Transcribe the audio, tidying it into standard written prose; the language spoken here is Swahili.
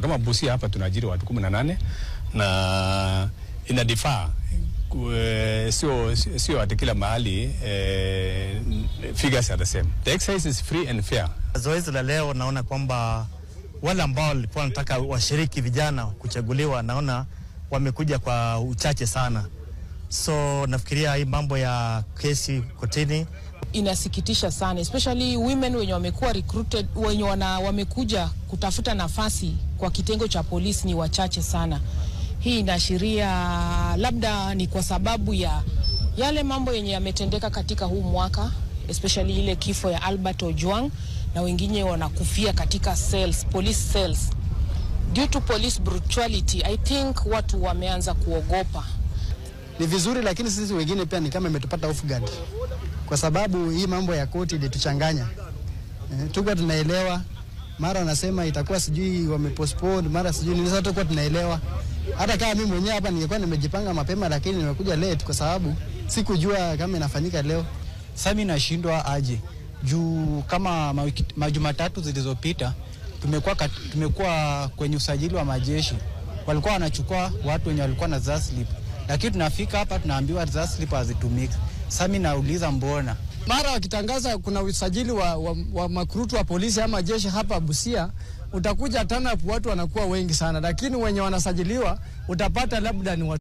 Kama Busia hapa tunaajiri watu 18 na ina differ, sio ati kila mahali figures are the same. The exercise is free and fair. Zoezi la leo naona kwamba wale ambao walikuwa wanataka washiriki vijana kuchaguliwa, naona wamekuja kwa uchache sana. So nafikiria hii mambo ya kesi kotini inasikitisha sana, especially women wenye wamekuwa recruited, wenye wamekuja kutafuta nafasi kwa kitengo cha polisi ni wachache sana. Hii inaashiria labda ni kwa sababu ya yale mambo yenye yametendeka katika huu mwaka, especially ile kifo ya Albert Ojwang na wengine wanakufia katika cells, police cells. Due to police brutality, I think watu wameanza kuogopa. Ni vizuri, lakini sisi wengine pia ni kama imetupata off guard, kwa sababu hii mambo ya koti ilituchanganya. Tukuwa tunaelewa, mara wanasema itakuwa sijui wamepostpone, mara sijui nini. Sasa tukuwa tunaelewa. Hata kama mimi mwenyewe hapa ningekuwa nimejipanga mapema, lakini nimekuja late kwa sababu sikujua kama inafanyika leo. Sasa mimi nashindwa aje juu kama majumatatu zilizopita tumekuwa kwenye usajili wa majeshi, walikuwa wanachukua watu wenye walikuwa na results slip, lakini tunafika hapa tunaambiwa results slip hazitumiki. Sasa mimi nauliza mbona? Mara wakitangaza kuna usajili wa makurutu wa polisi ama jeshi hapa Busia, utakuja tena watu wanakuwa wengi sana, lakini wenye wanasajiliwa utapata labda ni watu